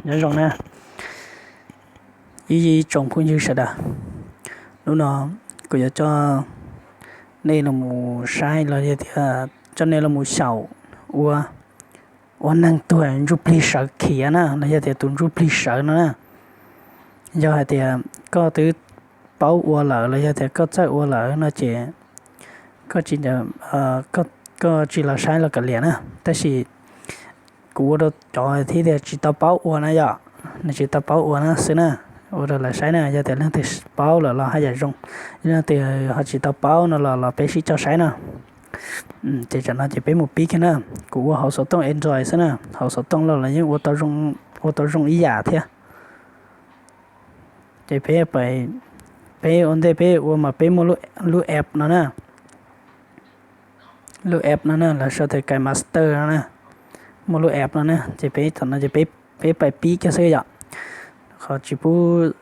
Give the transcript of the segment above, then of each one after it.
Nyob zoo na, ib tsoom phooj ywg sawv daws, hnub no kuv yuav coj nej los mus saib los yog tias coj nej los mus xyaum ua, ua neeg tuag ntsuj plig sawv khiav na los yog tias tus ntsuj plig sawv no na. Yog hais tias koj twb paub ua lawm los yog tias koj txawj ua lawm no ces koj tsis, koj tsis los saib los kav liam na. Tab sis kuv ua rau cov thiab tias tsis tau paub ua na yom, nws tsis tau paub ua na xwb na, ua rau lawv saib na. Yog tias leej twg paub lawm los haj yam zoo, yog leej twg ho tsis tau paub no los los peb sib coj saib no. Ces tam no ces peb mus pib kiag na. Kuv ua hauv xov tooj Android xwb na, hauv xov tooj los los yeej ua tau zoo ib yam thiab. Ces peb, peb ua ntej peb ua mas peb muaj lub app no na, lub app no na lawv sau tias KineMaster no na, muaj lub app no na ces peb thaum no ces peb pais pib kiag xwb yom, qhov tsis pub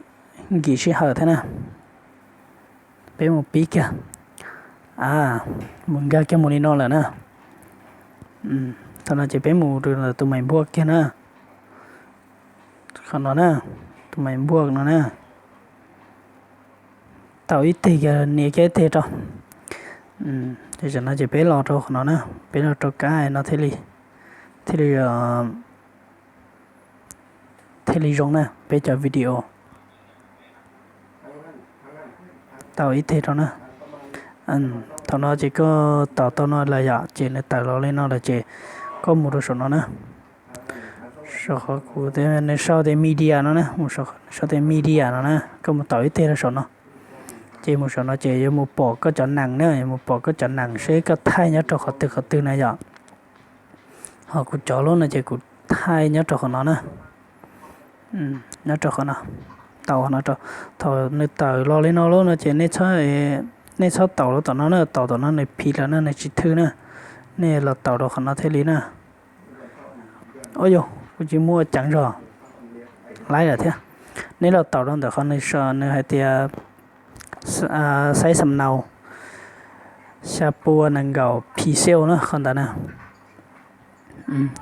nkim sij hawm thiab na. Peb mus pib kiag, a, mus nkag kiag mus li no lawm na. Thaum no ces peb mus rau tus maim npuaj kiag na, qhov no na, tus maim npuaj no na. Tau ib teg kiag nias kiag ib teg rau. Tam no ces peb los rau qhov no na, peb los rau kab no thiaj li, thiaj li thiaj li zoo na peb cov video. Tau ib teg rau na. Thaum no ces koj taus tau no lawm yom, ces nws tawm los li no lawm ces koj mus rau saum no na. Saum qhov kuv, nws sau tias media no na, mus saum qhov nws sau tias media no na, koj mus taus ib teg rau saum no. Ces mus saum no ces yuav mus pom koj cov nees na, yuav mus pom koj cov nees seb koj thaij nyob rau qhov twg qhov twg na yom. Ho kuv cov lub no ces kuv thaij nyob rau qhov no na. Nyob rau qhov no, tau qhov no rau. Thaum nws tawm los li no lawm no ces nej txhob taus lawm tom no na, taus tom no nws phim lawm na, nws tsis thwj na. Nej los taus rau qhov no thiaj li na. Ua yog kuv tsis muaj ceev zog, laib lawm thiab. Neb los taus rau ntawm qhov nws, nws hais tias xaib xam nau xya pua nees nkaum pixel na, qhov ntawd na.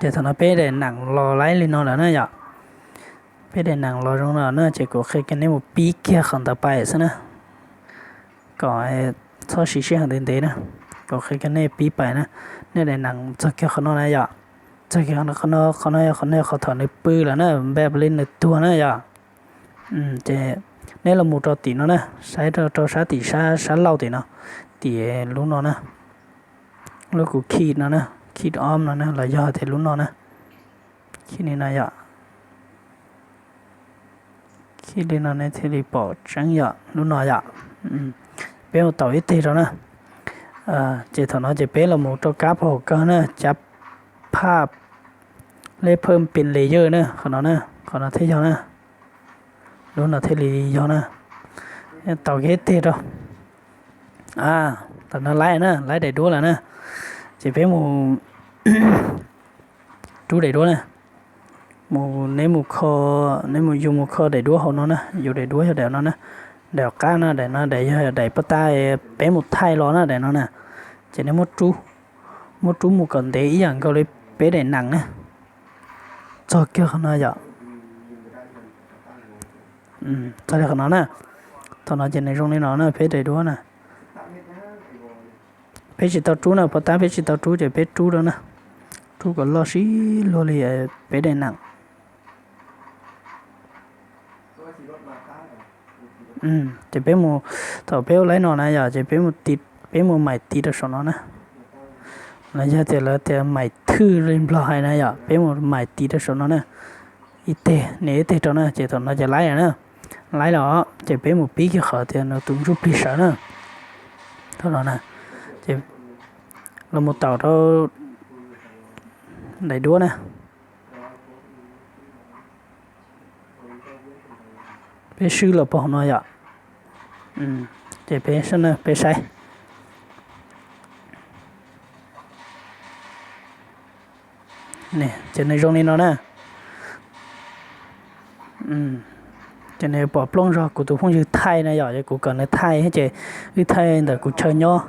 Ces thaum no peb daim nees los laib li no lawm na yom. Peb daim nees los zoo no na ces kuv qhia kiag neb mus pib kiag qhov ntawd pais xwb na, kom txhob siv sij hawm ntev ntev na. Kuv qhia kiag nej pib pais na. Nej daim nees txog kiag qhov no na yom, txog kiag qhov no, qhov no yog qhov no, qhov thaum nws pw lawm na, npaj li nws tuag na yom. Ces neb los mus rau tim no na, saib rau sab tim, sab, sab laug tim no, tim lub no na, lub kuv khij no na, khij ob no na, los yog tias lub no na, khij li no yom. Khij li no nej thiaj li pom tseeb yom, lub no yom. Peb mus taus ib teg rau na. Ces thaum no ces peb los mus rau kab pab hauv kawg na, cav phaj lej phawj pes layer na, qhov no na, qhov no thiaj yog na. Lub no thiaj li yog na. Taus kiag ib teg rau. A, tam no laib na, laib daim duab lawm na. Ces peb mus rub daim duab na. Mus, neb mus kho, neb mus, yus mus kho daim duab hauv no na, yus daim duab yog daim no na. Daim qab no, daim no daim yog daim paj tab peb mus thaij los na, daim no na. Ces neb muab rub, muab rub mus kom ntev ib yam nkaus li peb daim nees na. Txog kiag qhov no yom. Txog li qhov no na. Thaum no ces nws zoo li no na, peb daim duab na. Peb tsis tau rub na, paj tab peb tsis tau rub ces peb rub rau na. Rub kom loj sib luag li peb daim nees. Ces peb mus, thaum peb ua laib no na yom, ces peb mus, peb mus maim tiv rau saum no na. Los yog tias lawv tias maim thwj li Nplog hais na yom, peb mus maim tiv rau saum no na. Ib teg, nias ib teg rau na, ces thaum no ces laib lawm na. Laib los ces peb mus pib kiag qhov tias nws tus ntsuj plig sawv na. Thaum no na, ces los mus taus rau daim duab na. Peb swb los pog no yom. Ces peb, peb saib. Ces nws zoo li no na. Ces nws pom plooj zog kuv tus phooj ywg thaij na yom, ces kuv kom nws thaij ces wb thaij ntawm kuv chaw nyob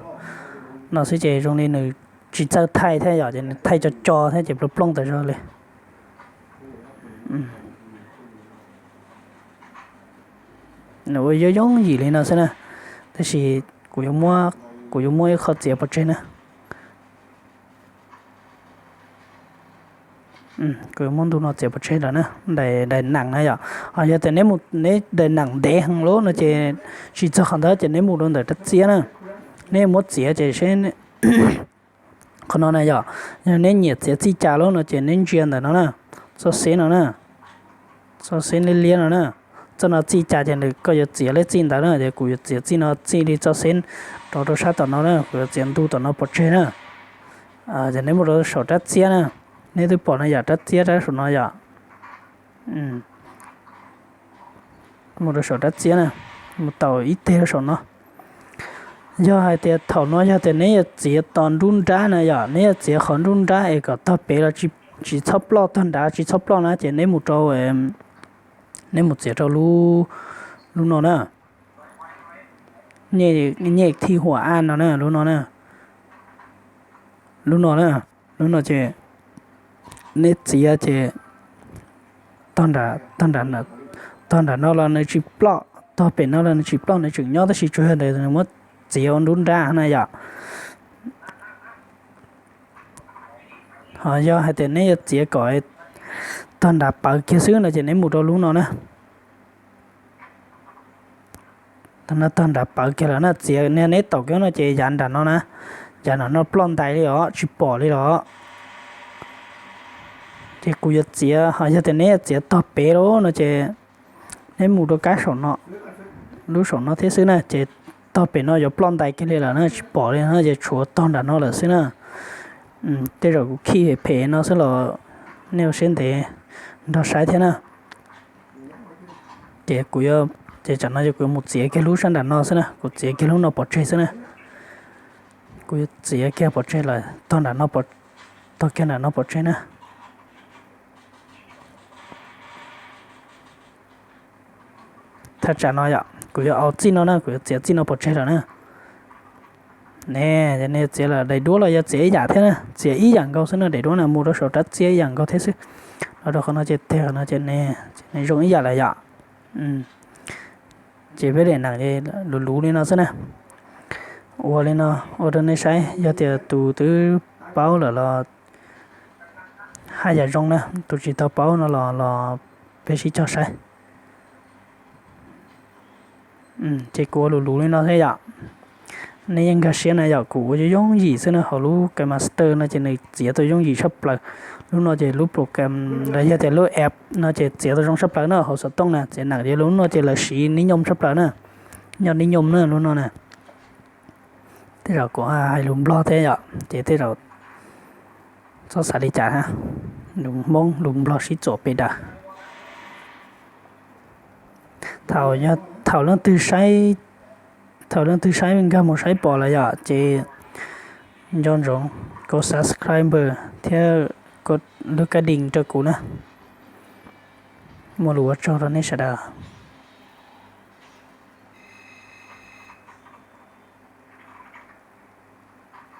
no xwb ces zoo li nws tsis txawj thaij thiab yom, ces nws thaij co co thiab ces plooj plooj tas zog li. Nws ua yooj yooj yim li no xwb na, tab sis kuv yuav muab, kuv yuav muab ib qho txiav pov tseg na. Kuv yuav muab ntu no txiav pov tseg lawm na, daim, daim neem na yom. Ho yog tias neb mus, neb daim neem ntev heev lawm no ces tsis txog qhov ntawd ces neb mus rau ntawm rab txiab na, neb muab txiav ces seb qhov no na yom, yog neb nyiam txiav txij cas lawm no ces neb ntsia ntawm no na, txoj xeb no na, txoj xeb liab liab no na, txoj no txij cas ces nws, koj yuav txiav li txij ntawd na, ces kuv yuav txiav txij no, txij li txoj xeb rov rau sab tom no na, kuv yuav txiav ntu tom no pov tseg na. Ces neb mus rau saum rab txiab na, neb twb pom no yom, rab txiab rab saum no yom. Mus rau saum rab txiab na, mus tau ib teg rau saum no. Yog hais tias thaum no yog tias neb yuav txiav tos nruab nrab na yom, neb yuav txiav qhov nruab nrab es kom tog pem los tsis txhob ploj, tog nrad tsis txhob ploj na ces neb mus rau, neb mus txiav rau lub no na, nyem thij huam aj no na, lub no na, lub no na, lub no ces neb txiav ces tog nram no los nws tsis ploj, tog pem no los nws tsis ploj, nws tseem nyob tab sis tsuas yog ntawd nws muab txiav ua nruab nrab na yom. Ho yog hais tias neb yuav txiav kom tog nrad pawv kiag xwb no ces neb mus rau lub no na. Tog nrad pawv kiag lawm na, txiav neb taum kiag no ces yav nram no na, yav nram no ploj ntais li os, tsis pom li los. Ces kuv yuav txiav, ho yog tias neb yuav txiav tog pem lawm no ces neb mus rau kab saum no, lub saum no thiab xwb na, ces tog pem no yuav ploj ntais kiag li lawm na, tsis pom li na, ces tshuav tog nram no lawm xwb na. Tej zaum kuv khij phem phem no xwb los nej ua siab ntev nrog saib thiab na. Ces kuv, ces tsam no ces kuv yuav mus txiav kiag lub sab nram no xwb na, kuv txiav kiag lub no pov tseg xwb na. Kuv yuav txiav kiag pov tseg lawm, tog nram no, tog kiag nram no pov tseg na. Thaj tsam no yom, kuv yuav au txij no na, kuv yuav txiav txij no pov tseg lawm na. Ne, nej txiav lawm daim duab los yog txiav ib yam thiab na, txiav ib yam nkaus xwb na, daim duab na mus rau saum rab txiab ib yam nkaus thiab xwb. Los rau qhov no ces teg qhov no ces ne, zoo ib yam lawm yom. Ces peb daim neem luv luv li no xwb na. Ua li no, ua rau nej saib, yog tias tus twb paub lawm los haj yam zoo na, tus tsis tau paub no los los peb sib cog saib. Ces kuv ua luv luv li no thiab yom. Nej yeej nkag siab na yom, kuv ua yooj yooj yim xwb na, hauv lub KineMaster no ces nws txiav tau yooj yim tshaj plaws. Lub no ces lub program los yog tias lub app no ces txiav tau zoo tshaj plaws na, hauv xov tooj na, txiav neem ces lub no ces lawv siv nib nyoos tshaj plaws na, nyob nib nyoos na lub no na. Tej zaum kuv hais lus Nplog thiab yom, ces tej zaum txhob xav li cas, lus Hmoob lus Nplog sib txuam pes daws. Thaum, thaum leej twg saib, thaum leej twg saib nkag mus saib pom lawm yom, ces nco ntsoov kov subscribe thiab kov lub kab ding rau kuv na, muaj lus ua tsaug rau nej sawv daws.